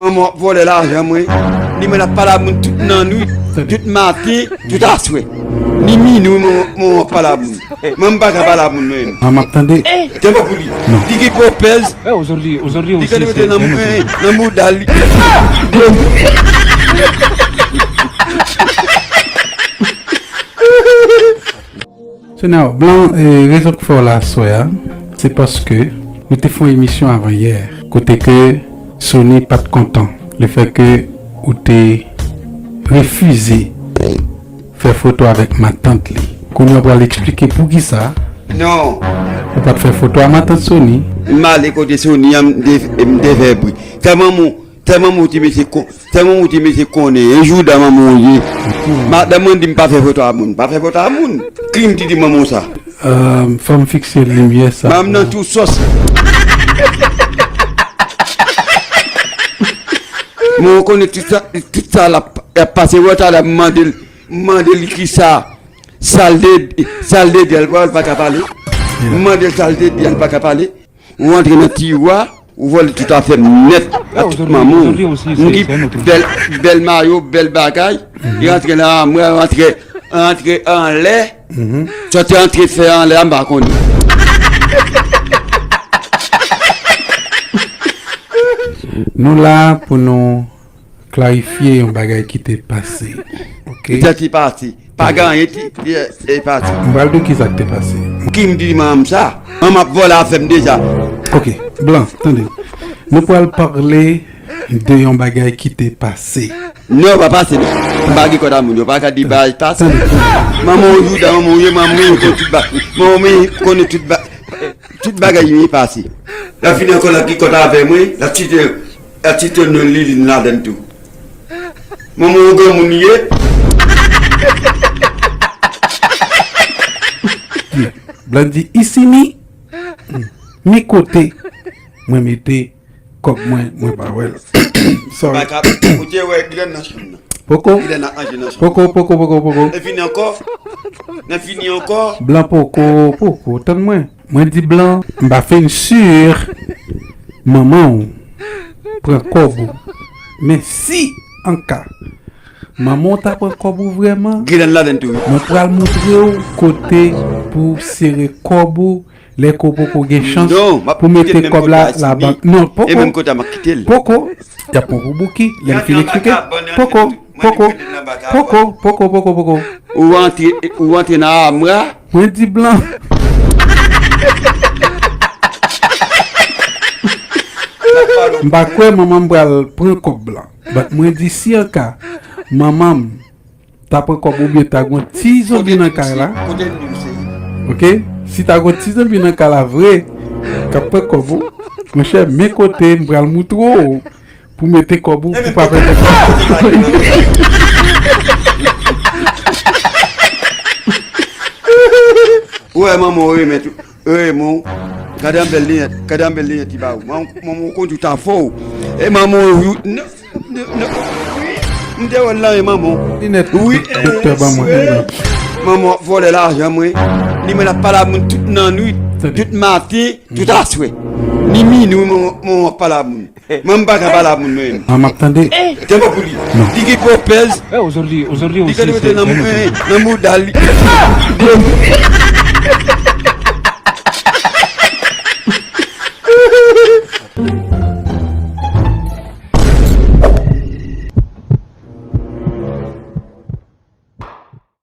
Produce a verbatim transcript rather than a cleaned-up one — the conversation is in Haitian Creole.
Manman w ap vòlè lajan mwen. Li menm l ap pale a moun tout nannwit, tout maten, tout aswè. Ni minwi, manman w ap pale a moun. Mwen m pa ka pale a moun mwen menm. Manman ap tande. Tèlman pou li. Li gen pwopèz. Li gen rete nan mwen, nan mouda li. So now, Blan, eh, rezon k fè w la aswè a, se paske nou te fè yon emisyon avan yè, kote ke Sony pa t kontan lefètke ou te refize fè foto avèk matant li. Kounye a w pral eksplike poukisa. Non. Ou pa t fè foto a matant Sony. M ale kote Sony an, m te, m te fè bri. Tèlman mou, tèlman mou ti mesye kon, tèlman mou ti mesye konnen, e jouda manman w ye. Madanm mwen di m pa fè foto a moun, pa fè foto a moun. Krim ti di manman w sa. Euh, fò m fikse limyè sa. Manman nan tou sòs. Mwen konnen tout sa, tout sa l ap, l ap pase, wè talè m mande l, m mande l kisa, sa l te, sa l te di, l pa, l pa ka pale. M mande l sa l te di, l pa ka pale. Ou antre nan tiwa, ou vòlè tout afè m nèt, a tout manman w. M gen bèl, bèl mayo, bèl bagay. Li antre nan amwè, antre, antre anlè. Sa w te antre fè anlè a, m pa konnen. Nou la pou nou klarifye yon bagay ki te pase. Ok? Sa ki pase. Pa gen anyen ki, ki, e pase. M pral di w kisa k te pase. Ki m di manman m sa? Manman ap vòlè afè m deja. Ok, Blan, tande. Nou pral pale de yon bagay ki te pase. Non, pa pase non. M pa gen kòd a moun, yo pa ka di bagay pase. Tande. Manman w jouda, manman w ye, manman w konnen tout ba-, manman w konnen tout ba-, tout bagay yo pase. L ap vini ankò, l ap gen kòd avè mwen, l ap site, l ap site non Liline ladann tou. Manman w granmoun ye. Blan di, "Isi mi, mi kote mwen mete kòb mwen, mwen pa wè l." Sorry. Baka, ou te wè grenn nan chanm nan. Poko. Grenn nan anje nan chanm. Poko, poko, poko, poko. E vini ankò. Nan fini ankò. Blan poko, poko. Tann mwen. Mwen di Blan, m pa fin si manman w pran kòb ou. Men si an ka manman w ta pran kòb ou vrèman, Gilèn ladann tou, wi. Mwen pral montre w kote pou w sere kòb ou lè ke w poko gen chans pou mete kòb la labank. Non, poko. E menm kote a, m ap kite l. Poko. Y ap pran pou bouki, lè m fin eksplike. Poko, poko, poko, poko, poko, poko. Ou antre, ou antre nan amwa. Mwen di Blan. M pa kwè manman m pral pran kòb Blan. But mwen di si an ka manman m ta pran kòb oubyen ta gon ti zonbi nan kay la. Ok? Si ta gon ti zonbi nan kay la vre, k ap pran kòb ou, monchè, men kote m pral moutre w pou mete kòb ou, pou pa pèdi kòb. Ou wè manman w renmen tou. Ey, mon, gade yon bèl linèt, gade yon bèl linèt li ba ou. Manman w konn tout afè w. E manman w, non, non, non, wi. M te wè l nan men manman w. Linèt, wi, doktè ban mwen. Manman w ap vòlè lajan mwen. Li menm l ap pale a moun tout nannwit, tout maten, tout aswè. Ni minwi, manman, manman w ap pale a moun. Mwen m pa ka pale a moun mwen menm. Mwen m ap tande. Tèlman pou li. Non. Li gen pwopèz. Li gen rete nan mwen, nan mouda li.